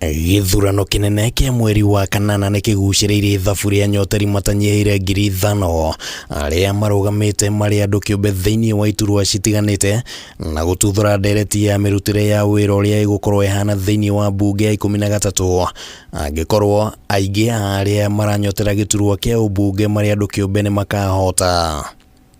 Gĩthurano kĩnene kĩa mweri wa kanana nĩ kĩgucĩrĩirie ithabu rĩa anyoteri matanyihĩire 5,000 arĩa marũgamĩte marĩ andũ kĩũmbe thĩinĩ wa iturwa citiganĩte na gũtuthũra ndereti ya mĩrutĩre ya wĩra ũrĩa ĩgũkorwo ĩhana thĩinĩ wa mbunge ya 13 angĩkorwo aingĩ a arĩa maranyotera gĩturwa kĩa ũmbunge marĩ andũ kĩũmbe nĩ makahota.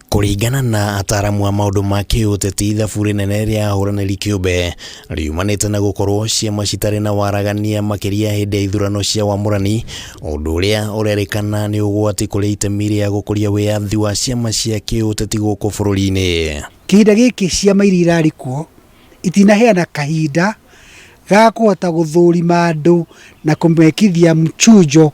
Kũringana na ataaramu a maũndũ ma kĩũteti, ithabu rĩnene rĩa ahũranĩri kĩũmbe riumanĩte na gũkorwo ciama citarĩ na waragania makĩria hĩndĩ ya ithurano cia wamũrani, ũndũ ũrĩa ũrerĩkana nĩ ũgwati kũrĩ itemi rĩa gũkũria wĩyathi wa ciama cia kĩũteti gũkũ bũrũri-inĩ. Kĩhinda gĩkĩ ciama iria irarĩ kuo itinaheana kahinda ga kũhota gũthũrima andũ na kũmekithia mchujo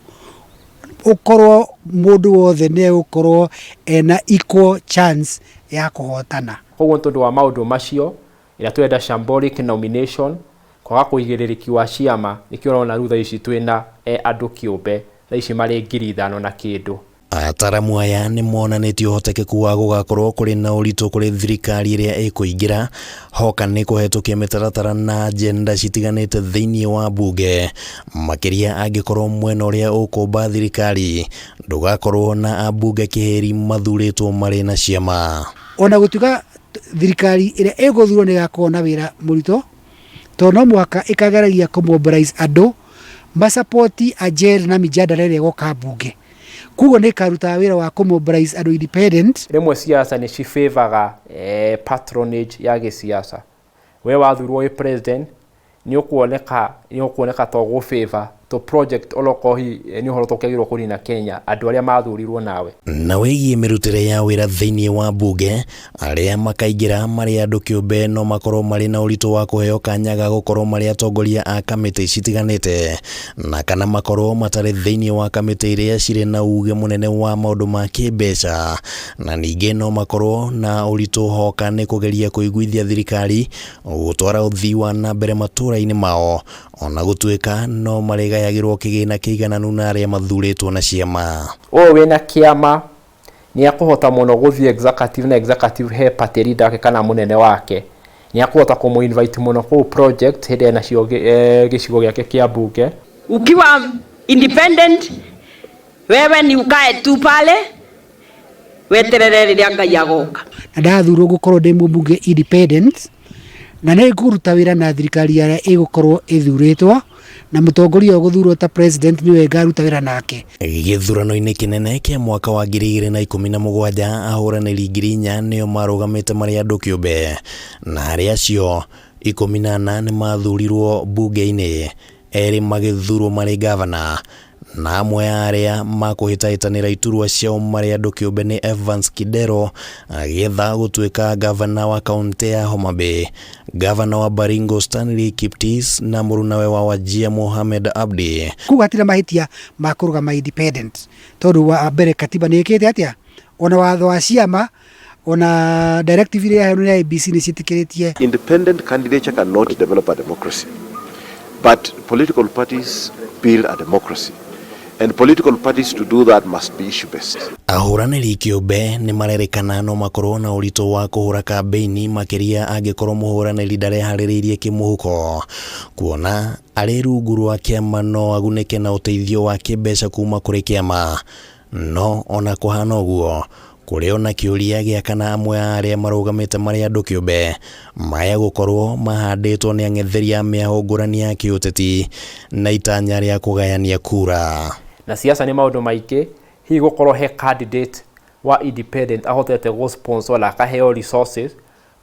ũkorwo mũndũ wothe nĩ egũkorwo ena equal chance ya kũhotana. Koguo nĩ tondũ wa maũndũ macio, ĩrĩa tũrenda shambolic nomination, kwaga kũigĩrĩrĩki wa ciama, nĩkĩo ũrona rĩu thaa ici twĩna andũ kĩũmbe, thaa ici marĩ 5,000 na kĩndũ. Ataramu aya nĩ monanĩtie ũhotekeku wa gũgakorwo kũrĩ na ũritũ kũrĩ thirikari ĩrĩa ĩkũingĩra hoka nĩ kũhetũkia mĩtaratara na ajenda citiganĩte thĩinĩ wa mbunge, makĩria angĩkorwo mwena ũrĩa ũkũmba thirikari ndũgakorwo na ambunge kĩhĩri mathurĩtwo marĩ na ciama. Ona gũtuĩka thirikari ĩrĩa ĩgũthurwo nĩ ĩgakorwo na wĩra mũritũ, tondũ no mũhaka ĩkageragia kũ mobilize andũ ma support agenda na mĩjadala ĩrĩa ĩgoka mbunge. Koguo nĩ ĩkarutaga wĩra wa kũ mobilize andũ independent. Rĩmwe siasa nĩ ci favour patronage ya gĩsiasa. We wathurwo wĩ president nĩ ũkuoneka nĩ ũkuoneka ta ũgũ favor tũ project onokorwo hihi nĩ ũhoro tũkĩagĩrĩirwo kũnina Kenya andũ arĩa mathurirwo nawe. Na wĩgiĩ mĩrutĩre ya wĩra thĩinĩ wa mbunge, arĩa makaingĩra marĩ andũ kĩũmbe no makorwo marĩ na ũritũ wa kũheo kanya ga gũkorwo marĩ atongoria a kamĩtĩ citiganĩte na kana makorwo matarĩ thĩinĩ wa kamĩtĩ iria cirĩ na uge mũnene wa maũndũ ma kĩmbeca, na ningĩ no makorwo na ũritũ hoka nĩ kũgeria kũiguithia thirikari gũtwara ũthii wa na mbere matũra-inĩ mao ona gũtuĩka no marĩgayagĩrwo kĩgĩna kĩigananu na arĩa mathurĩtwo na ciama. Ũyũ wĩna kĩama nĩ akũhota mũno gũthiĩ executive na executive he party leader wake kana mũnene wake nĩ akũhota kũmũ invite mũno kũu project hĩndĩ ena cio gĩcigo gĩake kĩa mbunge. Ukiwa independent wewe ni ukae tu pale weterere rĩrĩa Ngai agoka. Na ndathurwo ngũkorwo ndĩ mũmbunge independent na nĩ ngũruta wĩra na thirikari ĩrĩa ĩgũkorwo ĩthurĩtwo na mũtongoria ũgũthurwo ta president nĩwe ngaruta wĩra nake. Gĩthurano-inĩ kĩnene kĩa mwaka wa 2017 ahũranĩri 4,000 nĩo marũgamĩte marĩ andũ kĩũmbe na harĩ acio 14 nĩ mathurirwo mbunge-inĩ, erĩ magĩthurwo marĩ ngavana na amwe a arĩa makũhĩtahĩtanĩra iturwa ciao marĩ andũ kĩũmbe nĩ Evans Kidero agĩetha gũtuĩka ngavana wa kaũntĩ ya Homa Bay, ngavana wa Baringo Stanley Kiptis na mũrunawe wa Wajir Mohamed Abdi. Koguo hatirĩ mahĩtia ma kũrũgama independent tondũ wa mbere katiba nĩ ĩkĩte atĩa ona watho wa ciama ona directive iria yaheanwo nĩ IEBC nĩ ciĩtĩkĩrĩtie. Independent candidature cannot develop a democracy, but political parties build a democracy, and political parties to do that must be issue based. Ahũranĩri kĩũmbe nĩ marerĩkana no makorwo na ũritũ wa kũhũra kambĩini makĩria angĩkorwo mũhũranĩri ndareharĩrĩirie kĩmũhuko, kuona arĩ rungu rwa kĩama no agunĩke na ũteithio wa kĩmbeca kuma kũrĩ kĩama. No ona kũhana ũguo, kũrĩ ona kĩũria gĩa kana amwe a arĩa marũgamĩte marĩ andũ kĩũmbe maya gũkorwo mahandĩtwo nĩ ang'etheri a mĩahũ ngũrani ya kĩũteti na itanya rĩa kũgayania kura. Na siasa nĩ maũndũ maingĩ, hihi gũkorwo he candidate wa independent ahotete gũ sponsor na akaheo resources,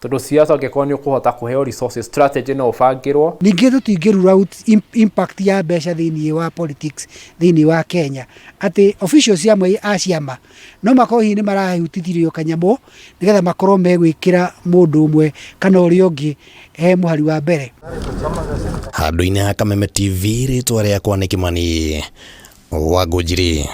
tondũ siasa ũngĩkorwo nĩ ũkũhota kũheo resources, strategy no ũbangĩrwo. Ningĩ tũtingĩ rule out impact ya mbeca thĩinĩ wa politics thĩinĩ wa Kenya, atĩ officials amwe a ciama no makorwo hihi nĩ marahutithirio kanyamũ nĩgetha makorwo megwĩkĩra mũndũ ũmwe kana ũrĩa ũngĩ he mũhari wa mbere. Handũ-inĩ ha Kameme TV, rĩtwa rĩakwa nĩ Kĩmani wa Ngũnjiri.